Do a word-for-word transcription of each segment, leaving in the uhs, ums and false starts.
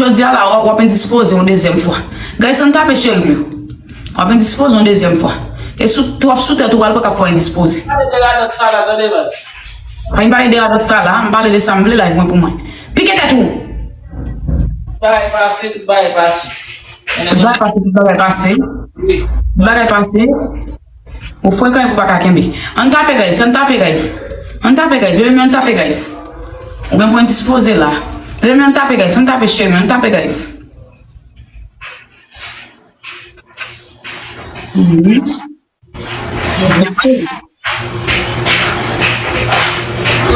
Jodi a la, w ap, w ap endispoze yon dezyèm fwa. Guys, ann tape cheri m yo. W ap endispoze yon dezyèm fwa. E sou, twòp sou tèt ou pral pa ka fè w endispoze. Pale de radòt sa la, tande, baz. Pa vin pale de radòt sa la, m pale de sa m vle, live mwen pou mwen. Pike tèt ou! Bagay pase, tout bagay pase. Tout bagay pase, tout bagay pase. Wi. Tout bagay pase. Ou frekan epi w pa ka kenbe. Ann tape, guys, ann tape, guys. Ann tape, guys, bebe m yo, ann tape, guys. Ou gen pou endispoze la. Bebe m yo, ann tape, guys, ann tape, cheri m yo, ann tape, guys. Mhm.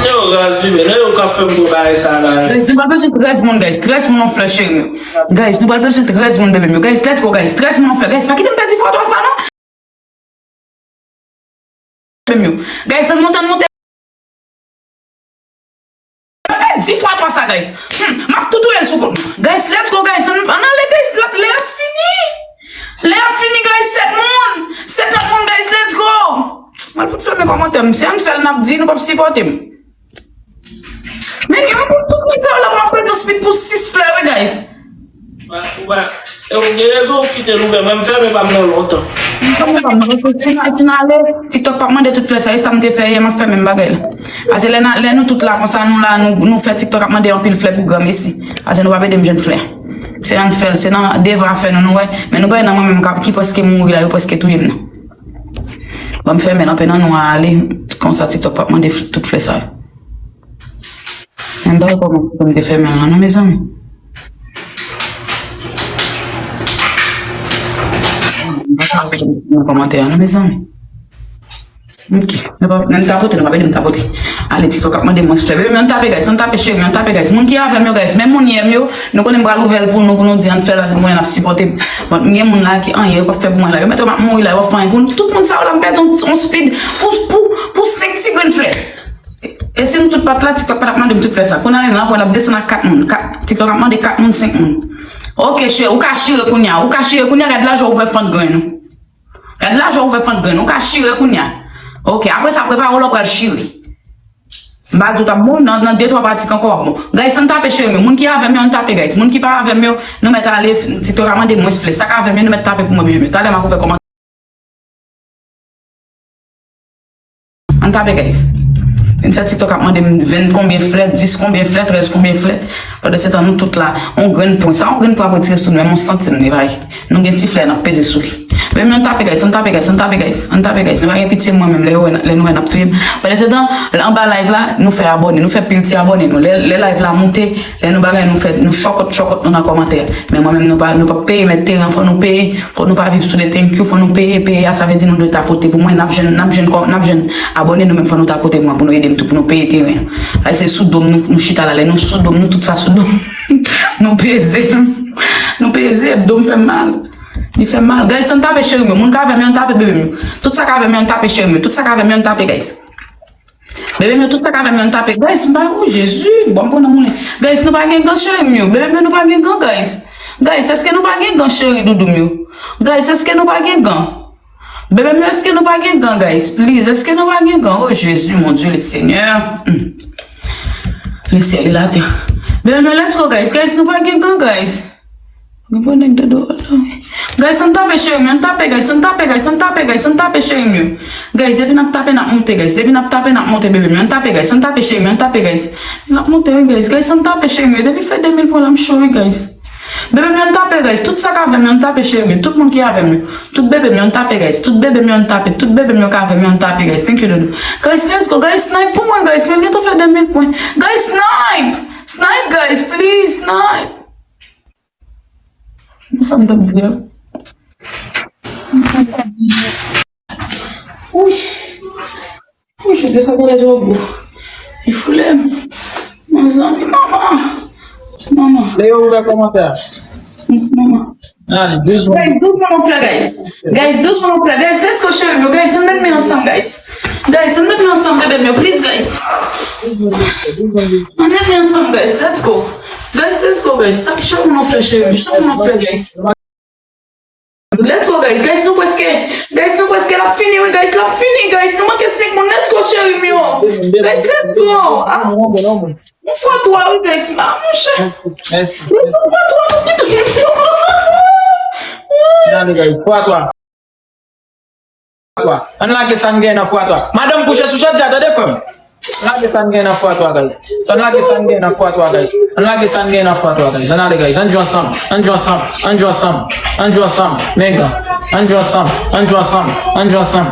Yo, raz wi, men yo k ap fè m gwo bagay sa la. Guys, nou pral bezwen trèz moun, guys. Trèz moun yon flè, cheri m yo. Guys, nou pral bezwen trèz moun, bebe m yo. Guys, let's go, guys. Trèz moun yon flè. Guys, pa kite m pèdi fwa twa sa, non. Bebe m yo. Guys, ann monte, ann monte. Ann pèdi fwa twa sa, guys. Hmm, m ap tou touye l sou kont mwen. Guys, let's go, guys. Ann, ann ale, guys. L ap, lè ap fini. Lè ap fini, guys. Sèt moun. Sèt lòt moun, guys. Let's go. Mwen fout fèmen kòmantè m. Si ann fè l, n ap di, nou p ap sipòte m. Men gen yon moun tout moun fè w la, m ap pèdi speed pou sis flè, wi, guys. Ou pa, ou pa, e ou gen rezon, ou kite l ouvè. Mwen, m fèmen pa m nan lontan. M fèmen pa m nan lontan. Sis flè, si n ale, TikTok p ap mande tout flè sa. E sa m te fè yè, m ap fèmen m bagay la. Paske lè, lè nou tout la konsa, nou la, nou, nou fè TikTok ap mande anpil flè pou granmesi. Paske nou p ap ede m jwenn flè. Se ann fè l, se nan devan afè nou, nou wè. Men nou pa nan mwen menm k ap, ki prèske mouri la, yo prèske touye m nan. Ban m fèmen l anpe nan nou ale, konsa TikTok p ap mande fl-, tout flè sa yo. Men m pa wè kòman pou m te fèmen l lan non, mezanmi. M pa wè nan kòmantè a non, mezanmi. Ok. Men pa, men m tapote, nou pa ede m tapote. Ale, TikTok ap mande mwen flè. Bebe m yo, ann tape, guys, ann tape, cheri m yo, ann tape, guys. Moun ki avè m yo, guys, menm moun yè m yo, nou konnen m pral ouvè l pou nou, pou nou di ann fè l, paske m konnen n ap sipòte m. Bon, gen moun la ki anyen yo p ap fè pou mwen la. Yo mèt yo m ap mouri la, yo p ap fè anyen pou nou. Tout moun sa yo la, m pèdi yon, yon speed pou, pou, pou senk ti grenn flè. E si nou tout pa t la, TikTok pa t ap mande m tout flè sa. Kounye a, nan apre, l ap desann ak kat moun. Kat, TikTok ap mande kat moun, senk moun. Ok, chè, ou ka chire kounye a. Ou ka chire kounye a, gad lajan w ouvè fant grenn ou. Gad lajan w ouvè fant grenn ou. Ou ka chire kounye a. Ok, apre sa, prepare w lè w pral chire. M pa di w t ap bon, nan, nan de, twa pratik ankò w ap bon. Guys, ann tape cheri m yo. Moun ki avè m yo, ann tape, guys. Moun ki pa avè m yo, nou mèt ale, TikTok ap mande mwens flè. Sa k avè m yo, nou mèt tape pou mwen, bebe m yo. Talè m ap ouvè kòmantè. Ann tape, guys. Vin fè TikTok ap mande m ven konbyen flè, dis konbyen flè, trèz konbyen flè. Pandan se tan, nou tout la, on grenn pwen. Sa on grenn pwen ap retire sou nou, menm on santim li pa ye. Nou gen ti flè, n ap peze sou li. Bebe m yo, ann tape, guys, ann tape, guys, ann tape, guys, ann tape, guys. Nou pa gen pitye mwen menm, lè yo wè, lè nou wè, n ap touye m. Pandan se tan, anba live la, nou fè abòne, nou fè pil ti abòne nou. Lè, lè live la moute, lè nou bagay, nou fè, nou chòkòt, chòkòt nou nan kòmantè. Men mwen menm, nou pa, nou p ap peye mèt teren, fò nou peye. Fò nou pa viv sou de thank you, fò nou peye, peye a, sa vle di nou dwe tapote pou mwen, n ap jwenn, n ap jwenn kò, n ap jwenn abòne nou menm, fò nou tapote pou mwen, pou nou ede m tou, pou nou peye teren an. Ay, se sou do m nou, nou chita la, lè nou sou do m, nou tout sa sou do m. Nou peze m. Nou peze m, do m fè m mal. Li fè m mal. Guys, ann tape cheri m yo, moun k avè m yo, ann tape bebe m yo. Tout sa k avè m yo, ann tape cheri m yo. Tout sa k avè m yo, ann tape, guys. Bebe m yo, tout sa k avè m yo, ann tape. Guys, m pa, oh, Jezi, bon, m pran nan moulen. Guys, nou pa gen gan, cheri m yo. Bebe m yo, nou pa gen gan, guys. Guys, èske nou pa gen gan, cheri doudou m yo? Guys, èske nou pa gen gan? Bebe m yo, èske nou pa gen gan, guys? Please, èske nou pa gen gan? Oh, Jezi, mon Dieu, le Seigneur. Hmm. Le ciel et la terre. Bebe m yo, let's go, guys. Guys, nou pa gen gan, guys. Gen pwoblèm de do la. Guys, ann tape cheri m yo, ann tape, guys, ann tape, guys, ann tape, guys, ann tape cheri m yo. Guys, depi n ap tape, n ap monte, guys. Depi n ap tape, n ap monte, bebe m yo. Ann tape, guys, ann tape cheri m yo, ann tape, guys. N ap monte, wi, guys. Guys, ann tape cheri m yo. Depi fè de mil pwen la, m cho, wi, guys. Bebe m yo, ann tape, guys. Tout sa k avè m yo, ann tape cheri m yo. Tout moun ki avè m yo. Tout bebe m yo, ann tape, guys. Tout bebe m yo, ann tape. Tout bebe m yo k avè m yo, ann tape, guys. Thank you, doudou. Guys, let's go. Guys, snipe pou mwen, guys. Men gentan fè de mil pwen. Guys, snipe! Snipe, guys, please, snipe! Men sa m t ap di a. Wi. Wi, chute sa tande twò gwo. Li foule m. Mezanmi, manman. Manman. Lè yo ouvè kòmantè a. Manman. Ale, douzman. Guys, douzman nou fè, guys. Guys, douzman nou fè. Guys, let's go, cheri m yo. Guys, ann met men ansanm, guys. Guys, ann met men ansanm, bebe m yo. Please, guys. Ann met men ansanm, guys. Let's go. Guys, let's go, guys. Sa, chak moun yon flè, cheri m. Chak moun yon flè, guys. Let's go, guys. Guys, nou prèske. Guys, nou prèske. L ap fini, wi, guys. L ap fini, guys. Nou manke senk moun. Let's go, cheri m yo. Guys, let's go. Ah. Yon fwa twa, wi, guys. Ah, monchè. Guys, yon fwa twa. N ale, guys. Fwa twa. Ann lage sa n gen nan fwa twa. Madanm kouche sou chadja, tande, frè m. Ann lage sa n gen nan fwa twa, guys. Ann lage sa n gen nan fwa twa, guys. Ann lage sa n gen nan fwa twa, guys. Ann ale, guys. Ann jwe ansanm. Ann jwe ansanm. Ann jwe ansanm. Ann jwe ansanm. Men gan. Ann jwe ansanm. Ann jwe ansanm. Ann jwe ansanm.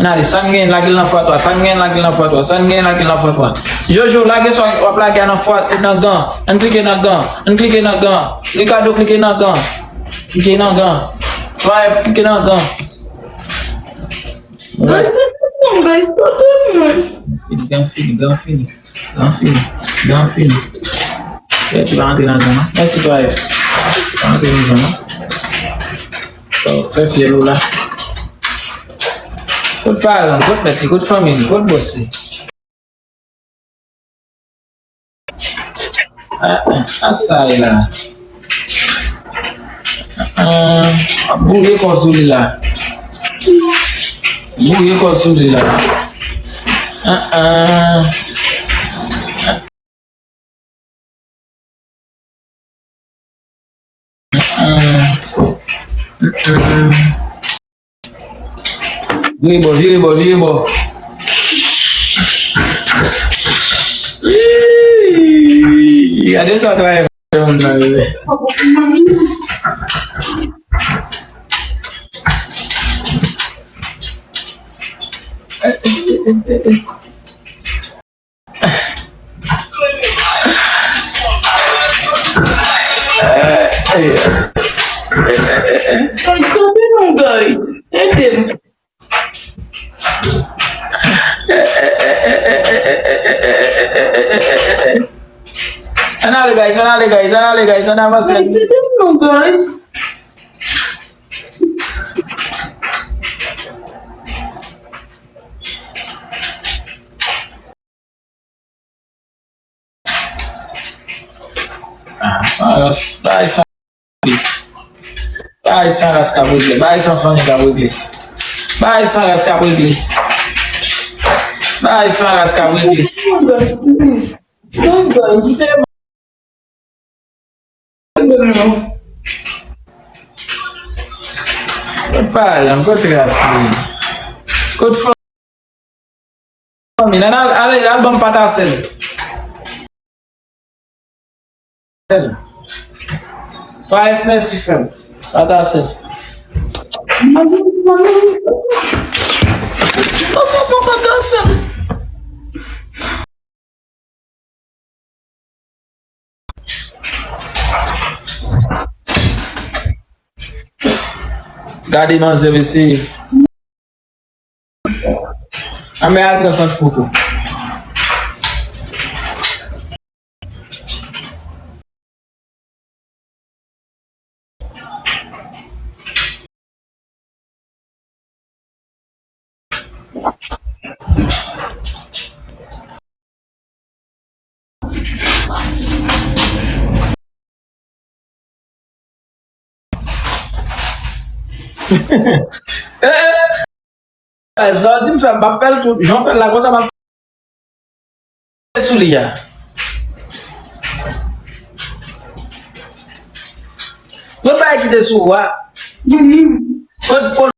Ann ale. Sa n gen, lage l nan fwa twa. Sa n gen, lage l nan fwa twa. Sa n gen, lage l nan fwa twa. Jojo, lage sa w ap lage a nan fwa, nan gan. Ann klike nan gan. Ann klike nan gan. Ricardo, klike nan gan. Klike nan gan. Five, klike nan gan. Guys, se tout moun, guys, stop mwen. Fini, gan fini, gan fini. Gan fini, gan fini. Tèt li pa antre nan gan, non. Mèsi, Five. Pa antre nan gan, non. Oh, fè fyèl ou la. Kot paran, kot mèt li, kot fanmi li, kot bòs li. Ah, ah, ah, sa e la. Ah, ah, ap bouye kò sou li la. Bouye kò sou li la. Ah, ah. Ah, ah. Vire bò, vire bò, vire bò. Ii, gade sa travay fè moun nan yo. Guys, stop it, non, guys. Ede m. Ann ale, guys, ann ale, guys, ann ale, guys, ann avanse. Guys, ede m, non, guys. Ah, san ras, bay san, bay san ras k ap regle, bay san fanmi k ap regle, bay san ras k ap regle, bay san ras k ap regle. Stop, guys. Kot paran, kot ras li? Kot fanmi? Nan al, al, al ban m pataje l. Five, mèsi, frè m. Pataje l. Gade manzè, mesye. Anmè, al pran sant fouko. Eh, eh. Lè w di m fè, m p ap fè l tou. Jan w fè l la konsa, m ap fè sou li a. Mwen pa kite sou ou a. Kot, kot